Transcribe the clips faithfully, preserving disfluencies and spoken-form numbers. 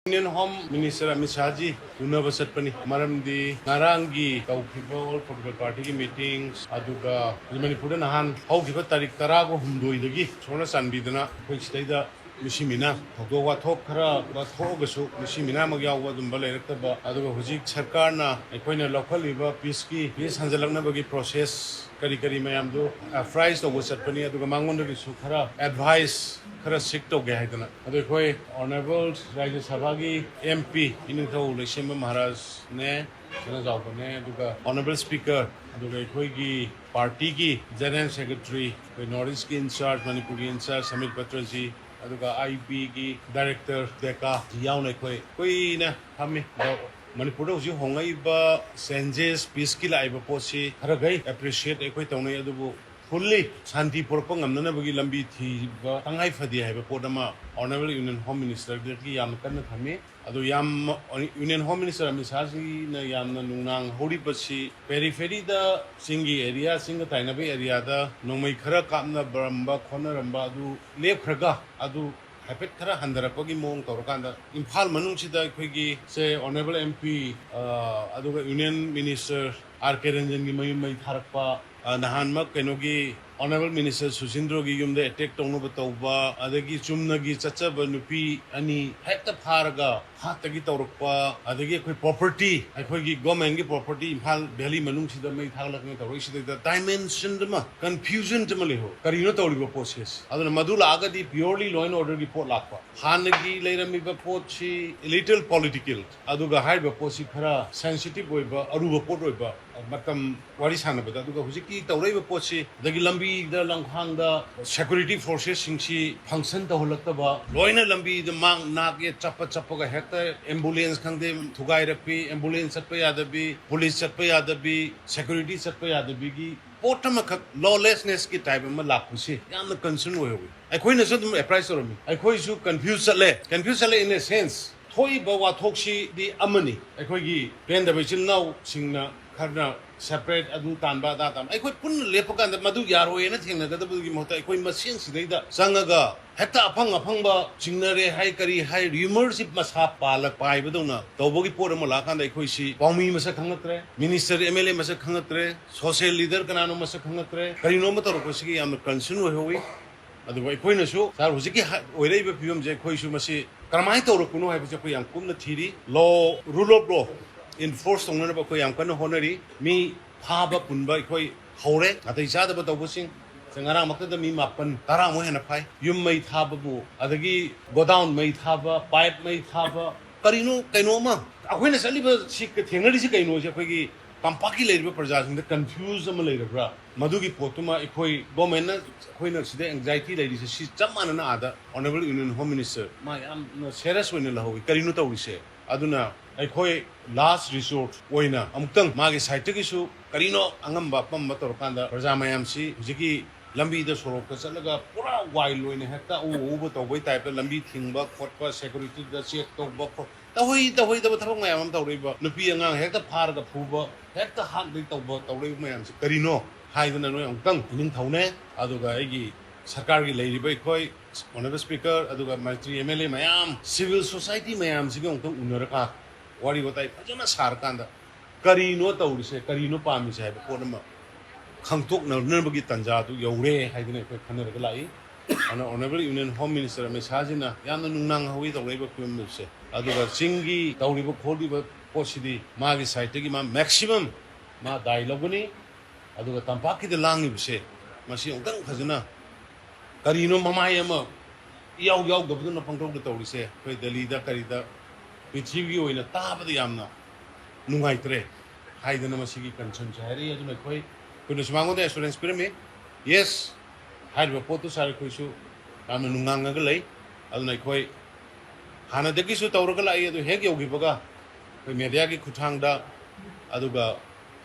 Union Home Minister Amit Shahꯖꯤ ꯎꯅꯕ ꯆꯠꯄꯅꯤ꯫ ꯃꯔꯝꯗꯤ ꯉꯔꯥꯡꯒꯤ ꯇꯧꯈꯤꯕ All Political Partyꯒꯤ meetings, ꯑꯗꯨꯒ ꯃꯅꯤꯄꯨꯔꯗ ꯅꯍꯥꯟ ꯍꯧꯈꯤꯕ ꯇꯥꯔꯤꯛ ꯇꯔꯥꯒ ꯍꯨꯝꯗꯣꯏꯗꯒꯤ ꯏꯁꯣꯔꯅ ꯆꯥꯟꯕꯤꯗꯅ ꯑꯩꯈꯣꯏ ꯁꯤꯗꯩꯗ ꯃꯤꯁꯤ ꯃꯤꯅꯥ ꯊꯧꯗꯣꯛ ꯋꯥꯊꯣꯛ ꯈꯔ ꯊꯣꯛꯑꯒꯁꯨ ꯃꯤꯁꯤ ꯃꯤꯅꯥꯃꯛ ꯌꯥꯎꯕ ꯑꯗꯨꯝꯕ ꯂꯩꯔꯛꯇꯕ, ꯑꯗꯨꯒ ꯍꯧꯖꯤꯛ ꯁꯔꯀꯥꯔꯅ ꯑꯩꯈꯣꯏꯅ ꯂꯧꯈꯠꯂꯤꯕ peaceꯀꯤ, peace ꯍꯟꯖꯜꯂꯛꯅꯕꯒꯤ process ꯀꯔꯤ ꯀꯔꯤ ꯃꯌꯥꯝꯗꯨ ꯑꯦꯄ꯭ꯔꯥꯏꯁ ꯇꯧꯕ ꯆꯠꯄꯅꯤ꯫ ꯑꯗꯨꯒ ꯃꯉꯣꯟꯗꯒꯤꯁꯨ ꯈꯔ ꯑꯦꯗꯚꯥꯏꯁ ꯈꯔ ꯁꯤꯛ ꯇꯧꯒꯦ ꯍꯥꯏꯗꯅ꯫ ꯑꯗꯣ ꯑꯩꯈꯣꯏ Honourable ꯔꯥꯖ꯭ꯌ ꯁꯚꯥꯒꯤ MP ꯏꯅꯤꯡꯊꯧ ꯂꯩꯁꯦꯝꯕ ꯃꯍꯥꯔꯥꯖꯅꯦ, ꯁꯅꯥꯖꯥꯎꯕꯅꯦ, ꯑꯗꯨꯒ Honourable Speaker, ꯑꯗꯨꯒ ꯑꯩꯈꯣꯏꯒꯤ ꯄꯥꯔꯇꯤꯒꯤ General Secretary, ꯑꯩꯈꯣꯏ North Eastꯀꯤ in charge, ꯃꯅꯤꯄꯨꯔꯒꯤ in charge ꯁꯃꯤꯔ ꯄꯇ꯭ꯔꯖꯤ, ꯑꯗꯨꯒ IBꯒꯤ director ꯗꯦꯀꯥ ꯌꯥꯎꯅ ꯑꯩꯈꯣꯏ ꯀꯨꯏꯅ ꯐꯝꯃꯤ꯫ ꯑꯗꯣ ꯃꯅꯤꯄꯨꯔꯗ ꯍꯧꯖꯤꯛ ꯍꯣꯡꯂꯛꯏꯕ changes, peaceꯀꯤ ꯂꯥꯛꯏꯕ ꯄꯣꯠꯁꯤ ꯈꯔꯈꯩ appreciate ꯑꯩꯈꯣꯏ ꯇꯧꯅꯩ, ꯑꯗꯨꯕꯨ fully ꯁꯥꯟꯇꯤ ꯄꯨꯔꯛꯄ ꯉꯝꯅꯅꯕꯒꯤ ꯂꯝꯕꯤ ꯊꯤꯕ ꯇꯉꯥꯏ ꯐꯗꯦ ꯍꯥꯏꯕ ꯄꯣꯠ ꯑꯃ Honourable Union Home Ministerꯗꯒꯤ ꯌꯥꯝꯅ ꯀꯟꯅ ꯊꯝꯃꯤ꯫ ꯑꯗꯨ ꯌꯥꯝ, Union Home Minister ꯑꯃꯤꯠ ꯁꯥꯍꯁꯤꯅ ꯌꯥꯝꯅ ꯅꯨꯡꯅꯥꯡ ꯍꯧꯔꯤꯕꯁꯤ peripheryꯗ, ꯆꯤꯡꯒꯤ area, ꯆꯤꯡꯒ ꯇꯥꯏꯅꯕ areaꯗ ꯅꯣꯡꯃꯩ ꯈꯔ ꯀꯥꯞꯅꯕꯔꯝꯕ ꯈꯣꯠꯅꯔꯝꯕ ꯑꯗꯨ ꯂꯦꯞꯈ꯭ꯔꯒ, ꯑꯗꯨ ꯍꯥꯏꯐꯦꯠ ꯈꯔ ꯍꯟꯊꯔꯛꯄꯒꯤ ꯃꯑꯣꯡ ꯇꯧꯔꯀꯥꯟꯗ ꯏꯝꯐꯥꯜ ꯃꯅꯨꯡꯁꯤꯗ ꯑꯩꯈꯣꯏꯒꯤ ꯁꯦ Honourable MP, ꯑ, ꯑꯗꯨꯒ Union Minister R K ꯔꯟꯖꯟꯒꯤ ꯃꯌꯨꯝ ꯃꯩ ꯊꯥꯔꯛꯄ, ꯑ, ꯅꯍꯥꯟꯃꯛ ꯀꯩꯅꯣꯒꯤ Honourable Minister ꯁꯨꯁꯤꯟꯗ꯭ꯔꯣꯒꯤ ꯌꯨꯝꯗ attack ꯇꯧꯅꯕ ꯇꯧꯕ, ꯑꯗꯒꯤ ꯆꯨꯝꯅꯒꯤ ꯆꯠꯆꯕ ꯅꯨꯄꯤ ꯑꯅꯤ ꯍꯦꯛꯇ ꯐꯥꯔꯒ ꯍꯥꯠꯇꯒꯤ ꯇꯧꯔꯛꯄ, ꯑꯗꯒꯤ ꯑꯩꯈꯣꯏ property, ꯑꯩꯈꯣꯏꯒꯤ governmentꯀꯤ property ꯏꯝꯐꯥꯜ valley ꯃꯅꯨꯡꯁꯤꯗ ꯃꯩ ꯊꯥꯒꯠꯂꯛꯇꯅ ꯇꯧꯔꯛꯏꯁꯤꯗꯩꯗ dimension ꯑꯃ, confusion ꯑꯃ ꯂꯩꯍꯧ꯫ ꯀꯔꯤꯅꯣ ꯇꯧꯔꯤꯕ process? ꯑꯗꯨꯅ ꯃꯗꯨ ꯂꯥꯛꯑꯒꯗꯤ purely law and orderꯒꯤ ꯄꯣꯠ ꯂꯥꯛꯄ꯫ ꯍꯥꯟꯅꯒꯤ ꯂꯩꯔꯝꯃꯤꯕ ꯄꯣꯠꯁꯤ little political, ꯑꯗꯨꯒ ꯍꯥꯏꯔꯤꯕ ꯄꯣꯠꯁꯤ ꯈꯔ sensitive ꯑꯣꯏꯕ, ꯑꯔꯨꯕ ꯄꯣꯠ ꯑꯣꯏꯕ, ꯃꯇꯝ ꯋꯥꯔꯤ ꯁꯥꯟꯅꯕꯗ꯫ ꯑꯗꯨꯒ ꯍꯧꯖꯤꯛꯀꯤ ꯇꯧꯔꯛꯏꯕ ꯄꯣꯠꯁꯤ, ꯑꯗꯒꯤ ꯂꯝꯕꯤꯗ ꯂꯝꯈꯥꯡꯗ security forcesꯁꯤꯡꯁꯤ function ꯇꯧꯍꯜꯂꯛꯇꯕ, ꯂꯣꯏꯅ ꯂꯝꯕꯤꯗ ꯃꯥꯡ ꯅꯥꯛ ꯌꯦꯠ ꯆꯠꯄ ꯆꯠꯄꯒ ꯍꯦꯛꯇ ambulance ꯈꯪꯗꯦ ꯊꯨꯒꯥꯏꯔꯛꯄꯤ, ambulance ꯆꯠꯄ ꯌꯥꯗꯕꯤ, police ꯆꯠꯄ ꯌꯥꯗꯕꯤ, security ꯆꯠꯄ ꯌꯥꯗꯕꯤꯒꯤ ꯄꯣꯠ ꯑꯃꯈꯛ lawlessnessꯀꯤ type ꯑꯃ ꯂꯥꯛꯄꯁꯤ ꯌꯥꯝꯅ concern ꯑꯣꯏꯍꯧꯋꯤ꯫ ꯑꯩꯈꯣꯏꯅꯁꯨ ꯑꯗꯨꯝ apprise ꯇꯧꯔꯝꯃꯤ꯫ ꯑꯩꯈꯣꯏꯁꯨ confuse ꯆꯠꯂꯦ꯫ Confuse ꯆꯠꯂꯦ in a sense, ꯊꯣꯛꯏꯕ ꯋꯥꯊꯣꯛꯁꯤꯗꯤ ꯑꯃꯅꯤ, ꯑꯩꯈꯣꯏꯒꯤ ꯄꯦꯟꯗꯕ ꯏꯆꯤꯜ ꯏꯅꯥꯎꯁꯤꯡꯅ ꯈꯔꯅ separate ꯑꯗꯨ ꯇꯥꯟꯕ ꯑꯗꯥ ꯇꯥꯟꯕ, ꯑꯩꯈꯣꯏ ꯄꯨꯟꯅ ꯂꯦꯞꯄ ꯀꯥꯟꯗ ꯃꯗꯨ ꯌꯥꯔꯣꯏꯅ ꯊꯦꯡꯅꯒꯗꯕꯒꯤ ꯃꯍꯨꯠꯇ ꯑꯩꯈꯣꯏ ꯃꯁꯦꯟꯁꯤꯗꯩꯗ ꯆꯪꯉꯒ ꯍꯦꯛꯇ ꯑꯐꯪ ꯑꯐꯪꯕ ꯆꯤꯡꯅꯔꯦ ꯍꯥꯏ, ꯀꯔꯤ ꯍꯥꯏ, ꯔꯤꯌꯨꯃꯔꯁꯤ ꯃꯁꯥ ꯄꯥꯜꯂ ꯄꯥꯏꯕꯗꯧꯅ ꯇꯧꯕꯒꯤ ꯄꯣꯠ ꯑꯃ ꯂꯥꯛꯑꯀꯥꯟꯗ ꯑꯩꯈꯣꯏꯁꯤ ꯄꯥꯎꯃꯤ ꯃꯁꯛ ꯈꯪꯉꯛꯇ꯭ꯔꯦ, ꯃꯤꯅꯤꯁꯇꯔ, ꯑꯦꯝ ꯑꯦꯜ ꯑꯦ ꯃꯁꯛ ꯈꯪꯉꯛꯇ꯭ꯔꯦ, ꯁꯣꯁꯤꯌꯦꯜ ꯂꯤꯗꯔ ꯀꯅꯥꯅꯣ ꯃꯁꯛ ꯈꯪꯉꯛꯇ꯭ꯔꯦ꯫ ꯀꯔꯤꯅꯣ ꯑꯃ ꯇꯧꯔꯛꯄꯁꯤꯒꯤ ꯌꯥꯝꯅ ꯀꯟꯁꯔꯟ ꯑꯣꯏꯍꯧꯋꯤ꯫ ꯑꯗꯨꯕꯨ ꯑꯩꯈꯣꯏꯅꯁꯨ ꯁꯥꯔ ꯍꯧꯖꯤꯛꯀꯤ ꯍ-, ꯑꯣꯏꯔꯛꯏꯕ ꯐꯤꯕꯝꯁꯦ ꯑꯩꯈꯣꯏꯁꯨ ꯃꯁꯤ ꯀꯔꯝꯍꯥꯏꯅ ꯇꯧꯔꯛꯄꯅꯣ ꯍꯥꯏꯕꯁꯦ ꯑꯩꯈꯣꯏ ꯌꯥꯝ ꯀꯨꯞꯅ ꯊꯤꯔꯤ꯫ ꯂꯣ, ꯔꯨꯜ ꯑꯣꯐ ꯂꯣ ꯏꯟꯐꯣꯔꯁ ꯇꯧꯅꯅꯕ ꯑꯩꯈꯣꯏ ꯌꯥꯝ ꯀꯟꯅ ꯍꯣꯠꯅꯔꯤ꯫ ꯃꯤ ꯐꯥꯕ ꯄꯨꯟꯕ ꯑꯩꯈꯣꯏ ꯍꯧꯔꯦ꯫ ꯅꯥꯇꯩ ꯆꯥꯗꯕ ꯇꯧꯕꯁꯤꯡ ꯁꯦ ꯉꯔꯥꯡꯃꯛꯇꯗ ꯃꯤ ꯃꯥꯄꯟ ꯇꯔꯥꯃꯨꯛ ꯍꯦꯟꯅ ꯐꯥꯏ꯫ ꯌꯨꯝ ꯃꯩ ꯊꯥꯕꯕꯨ, ꯑꯗꯒꯤ ꯒꯣꯗꯥꯎꯟ ꯃꯩ ꯊꯥꯕ, ꯄꯥꯏꯞ ꯃꯩ ꯊꯥꯕ, ꯀꯔꯤꯅꯣ ꯀꯩꯅꯣ ꯑꯃ ꯑꯩꯈꯣꯏꯅ ꯆꯠꯂꯤꯕ ꯁꯤ ꯊꯦꯡꯅꯔꯤꯁꯤ ꯀꯩꯅꯣꯁꯦ ꯑꯩꯈꯣꯏꯒꯤ ꯇꯝꯄꯥꯛꯀꯤ ꯂꯩꯔꯤꯕ ꯄ꯭ꯔꯖꯥꯁꯤꯡꯗ ꯀꯟꯐ꯭ꯌꯨꯁ ꯑꯃ ꯂꯩꯔꯕ꯭ꯔꯥ? ꯃꯗꯨꯒꯤ ꯄꯣꯠꯇꯨꯃ ꯑꯩꯈꯣꯏ ꯒꯣꯔꯃꯦꯟꯅ ꯑꯩꯈꯣꯏꯅ ꯁꯤꯗ ꯑꯦꯡꯖꯥꯏꯇꯤ ꯂꯩꯔꯤꯁꯦ ꯁꯤ ꯆꯞ ꯃꯥꯟꯅꯅ ꯑꯥꯗ ꯑꯣꯅꯔꯦꯕꯜ ꯌꯨꯅꯤꯌꯟ ꯍꯣꯝ ꯃꯤꯅꯤꯁꯇꯔ ꯃꯥ ꯌꯥꯝꯅ ꯁꯦꯔꯤꯌꯁ ꯑꯣꯏꯅ ꯂꯧꯍꯧꯋꯤ꯫ ꯀꯔꯤꯅꯣ ꯇꯧꯔꯤꯁꯦ? ꯑꯗꯨꯅ ꯑꯩꯈꯣꯏ ꯂꯥꯁ ꯔꯤꯁꯣꯔꯠ ꯑꯣꯏꯅ ꯑꯃꯨꯛꯇꯪ ꯃꯥꯒꯤ ꯁꯥꯏꯠꯇꯒꯤꯁꯨ ꯀꯔꯤꯅꯣ ꯑꯉꯝꯕ ꯑꯄꯝꯕ ꯇꯧꯔꯀꯥꯟꯗ ꯄ꯭ꯔꯖꯥ ꯃꯌꯥꯝꯁꯤ ꯍꯧꯖꯤꯛꯀꯤ ꯂꯝꯕꯤꯗ ꯁꯣꯔꯣꯛꯇ ꯆꯠꯂꯒ ꯄꯨꯔꯥ ꯋꯥꯏꯜ ꯑꯣꯏꯅ ꯍꯦꯛꯇ ꯑꯎ ꯑꯎꯕ ꯇꯧꯕꯩ ꯇꯥꯏꯞꯇ ꯂꯝꯕꯤ ꯊꯤꯡꯕ ꯈꯣꯠꯄ, ꯁꯦꯀꯨꯔꯤꯇꯤꯗ ꯆꯦꯛ ꯇꯧꯕ ꯈꯣꯠ-, ꯇꯧꯍꯩ ꯇꯧꯍꯩꯗꯕ ꯊꯕꯛ ꯃꯌꯥꯝ ꯑꯃ ꯇꯧꯔꯛꯏꯕ, ꯅꯨꯄꯤ ꯑꯉꯥꯡ ꯍꯦꯛꯇ ꯐꯥꯔꯒ ꯐꯨꯕ, ꯍꯦꯛꯇ ꯍꯥꯠꯂꯤ ꯇꯧꯕ, ꯇꯧꯔꯛꯏꯕ ꯃꯌꯥꯝꯁꯦ ꯀꯔꯤꯅꯣ ꯍꯥꯏꯗꯅ ꯅꯣꯏ ꯑꯃꯨꯛꯇꯪ ꯄꯨꯛꯅꯤꯡ ꯊꯧꯅꯦ꯫ ꯑꯗꯨꯒ ꯑꯩꯒꯤ ꯁꯔꯀꯥꯔꯒꯤ ꯂꯩꯔꯤꯕ ꯑꯩꯈꯣꯏ ꯑꯣꯅꯔꯦꯕꯜ ꯁ꯭ꯄꯤꯀꯔ, ꯑꯗꯨꯒ ꯃꯟꯇ꯭ꯔꯤ, ꯑꯦꯝ ꯑꯦꯜ ꯑꯦ ꯃꯌꯥꯝ, ꯁꯤꯚꯤꯜ ꯁꯣꯁꯥꯏꯇꯤ ꯃꯌꯥꯝꯁꯤꯒ ꯑꯃꯨꯛꯇꯪ ꯎꯅꯔꯀꯥꯟ ꯋꯥꯔꯤ ꯋꯥꯇꯥꯏ ꯐꯖꯅ ꯁꯥꯔꯀꯥꯟꯗ ꯀꯔꯤꯅꯣ ꯇꯧꯔꯤꯁꯦ, ꯀꯔꯤꯅꯣ ꯄꯥꯝꯃꯤꯁꯦ ꯍꯥꯏꯕ ꯄꯣꯠ ꯑꯃ ꯈꯪꯗꯣꯛꯅꯅꯕꯒꯤ ꯇꯥꯟꯖꯥꯗꯨ ꯌꯧꯔꯦ ꯍꯥꯏꯗꯅ ꯑꯩꯈꯣꯏ ꯈꯟꯅꯔꯒ ꯂꯥꯛꯏ꯫ ꯑꯗꯨꯅ honourable union home minister Amit ꯁꯥꯍꯖꯤꯅ ꯌꯥꯝꯅ ꯅꯨꯡꯅꯥꯡ ꯍꯧꯋꯤ ꯇꯧꯔꯛꯏꯕ ꯐꯤꯕꯝꯁꯦ꯫ ꯑꯗꯨꯒ ꯆꯤꯡꯒꯤ ꯇꯧꯔꯤꯕ ꯈꯣꯠꯂꯤꯕ ꯄꯣꯠꯁꯤꯗꯤ ꯃꯥꯒꯤ ꯁꯥꯏꯠꯇꯒꯤ ꯃꯥ ꯃꯦꯛꯁꯤꯃꯝ ꯃꯥ ꯗꯥꯏ ꯂꯧꯒꯅꯤ꯫ ꯑꯗꯨꯒ ꯇꯝꯄꯥꯛꯀꯤꯗ ꯂꯥꯡꯉꯤꯕꯁꯦ ꯃꯁꯤ ꯑꯃꯨꯛꯇꯪ ꯐꯖꯅ ꯀꯔꯤꯅꯣ ꯃꯃꯥꯏ ꯑꯃ ꯏꯌꯥꯎ ꯌꯥꯎꯗꯕꯗꯨꯅ ꯄꯪꯇꯧꯗ ꯇꯧꯔꯤꯁꯦ꯫ ꯑꯩꯈꯣꯏ ꯗꯦꯜꯂꯤꯗ ꯀꯔꯤꯗ ꯄ꯭ꯔꯤꯊꯤꯕꯤꯒꯤ ꯑꯣꯏꯅ ꯇꯥꯕꯗ ꯌꯥꯝꯅ ꯅꯨꯡꯉꯥꯏꯇ꯭ꯔꯦ ꯍꯥꯏꯗꯅ ꯃꯁꯤꯒꯤ ꯀꯟꯁꯔꯟꯁꯦ ꯍꯥꯏꯔꯛꯏ꯫ ꯑꯗꯨꯅ ꯑꯩꯈꯣꯏ, ꯑꯩꯈꯣꯏꯅꯁꯨ ꯃꯉꯣꯟꯗ ꯑꯦꯁꯨꯔꯦꯟꯁ ꯄꯤꯔꯝꯃꯤ, ꯌꯦꯁ, ꯍꯥꯏꯔꯤꯕ ꯄꯣꯠꯇꯨ ꯁꯥꯔ ꯑꯩꯈꯣꯏꯁꯨ ꯌꯥꯝꯅ ꯅꯨꯡꯉꯥꯡꯉꯒ ꯂꯩ꯫ ꯑꯗꯨꯅ ꯑꯩꯈꯣꯏ ꯍꯥꯟꯅꯗꯒꯤꯁꯨ ꯇꯧꯔꯒ ꯂꯥꯛꯏ, ꯑꯗꯨ ꯍꯦꯛ ꯌꯧꯈꯤꯕꯒ ꯑꯩꯈꯣꯏ ꯃꯦꯗꯤꯌꯥꯒꯤ ꯈꯨꯠꯊꯥꯡꯗ, ꯑꯗꯨꯒ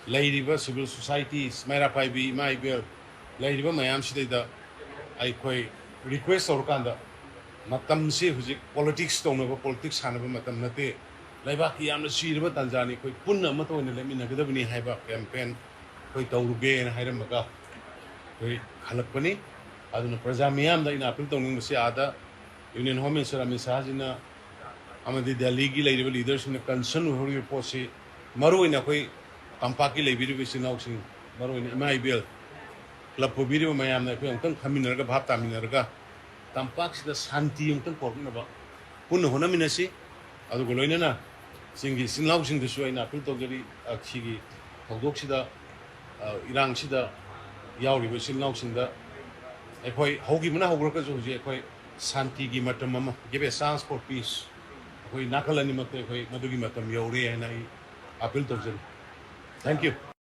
ꯂꯩꯔꯤꯕ ꯁꯤꯚꯤꯜ ꯁꯣꯁꯥꯏꯇꯤ, ꯃꯩꯔꯥ ꯄꯥꯏꯕꯤ, ꯏꯃꯥ ꯏꯕꯦꯜ ꯂꯩꯔꯤꯕ ꯃꯌꯥꯝꯁꯤꯗꯩꯗ ꯑꯩꯈꯣꯏ ꯔꯤꯀ꯭ꯋꯦꯁ ꯇꯧꯔꯀꯥꯟꯗ, ꯃꯇꯝꯁꯤ ꯍꯧꯖꯤꯛ ꯄꯣꯂꯤꯇꯤꯛꯁ ꯇꯧꯅꯕ, ꯄꯣꯂꯤꯇꯤꯛꯁ ꯁꯥꯟꯅꯕ ꯃꯇꯝ ꯅꯠꯇꯦ꯫ ꯂꯩꯕꯥꯛꯀꯤ ꯌꯥꯝꯅ ꯆꯤꯔꯕ ꯇꯥꯟꯖꯥꯅꯤ, ꯑꯩꯈꯣꯏ ꯄꯨꯟꯅ ꯑꯃꯠꯇ ꯑꯣꯏꯅ ꯂꯦꯞꯃꯤꯟꯅꯒꯗꯕꯅꯤ ꯍꯥꯏꯕ ꯀꯦꯝꯄꯦꯟ ꯑꯩꯈꯣꯏ ꯇꯧꯔꯨꯒꯦꯅ ꯍꯥꯏꯔꯝꯃꯒ ꯑꯩꯈꯣꯏ ꯍꯜꯂꯛꯄꯅꯤ꯫ ꯑꯗꯨꯅ ꯄ꯭ꯔꯖꯥ ꯃꯤꯌꯥꯝꯗ ꯑꯩꯅ ꯑꯄꯤꯜ ꯇꯧꯅꯤꯡꯕꯁꯤ, ꯑꯥꯗ ꯌꯨꯅꯤꯌꯟ ꯍꯣꯝ ꯃꯤꯅꯤꯁꯇꯔ ꯑꯃꯤꯠ ꯁꯥꯍꯖꯤꯅ ꯑꯃꯗꯤ ꯗꯦꯜꯂꯤꯒꯤ ꯂꯩꯔꯤꯕ ꯂꯤꯗꯔꯁꯤꯡꯅ ꯀꯟꯁꯔꯟ ꯑꯣꯏꯍꯧꯔꯤꯕ ꯄꯣꯠꯁꯤ, ꯃꯔꯨꯑꯣꯏꯅ ꯑꯩꯈꯣꯏ ꯇꯝꯄꯥꯛꯀꯤ ꯂꯩꯕꯤꯔꯤꯕ ꯏꯆꯤꯜ ꯏꯅꯥꯎꯁꯤꯡ, ꯃꯔꯨꯑꯣꯏꯅ ꯏꯃꯥ ꯏꯕꯦꯜ, ꯀ꯭ꯂꯕ ꯄꯨꯕꯤꯔꯤꯕ ꯃꯌꯥꯝꯅ ꯑꯩꯈꯣꯏ ꯑꯃꯨꯛꯇꯪ ꯈꯟꯃꯤꯟꯅꯔꯒ, ꯚꯥꯞ ꯇꯥꯃꯤꯟꯅꯔꯒ, ꯇꯝꯄꯥꯛꯁꯤꯗ ꯁꯥꯟꯇꯤ ꯑꯃꯨꯛꯇꯪ ꯄꯨꯔꯛꯅꯕ ꯄꯨꯟꯅ ꯍꯣꯠꯅꯃꯤꯟꯅꯁꯤ꯫ ꯑꯗꯨꯒ ꯂꯣꯏꯅꯅ ꯆꯤꯡꯒꯤ ꯏꯆꯤꯜ ꯏꯅꯥꯎꯁꯤꯡꯗꯁꯨ ꯑꯩꯅ ꯑꯄꯤꯜ ꯇꯧꯖꯔꯤ, ꯑ, ꯁꯤꯒꯤ ꯊꯧꯗꯣꯛꯁꯤꯗ, ꯑ, ꯏꯔꯥꯡꯁꯤꯗ ꯌꯥꯎꯔꯤꯕ ꯏꯆꯤꯜ ꯏꯅꯥꯎꯁꯤꯡꯗ ꯑꯩꯈꯣꯏ ꯍꯧꯈꯤꯕꯅ ꯍꯧꯈ꯭ꯔꯒꯁꯨ, ꯍꯧꯖꯤꯛ ꯑꯩꯈꯣꯏ ꯁꯥꯟꯇꯤꯒꯤ ꯃꯇꯝ ꯑꯃ, give a chance for peace, ꯑꯩꯈꯣꯏ ꯅꯥꯀꯜ ꯑꯅꯤꯃꯛꯇ ꯑꯩꯈꯣꯏ ꯃꯗꯨꯒꯤ ꯃꯇꯝ ꯌꯧꯔꯦ ꯍꯥꯏꯅ ꯑꯩ ꯑꯄꯤꯜ ꯇꯧꯖꯔꯤ꯫ Thank you꯫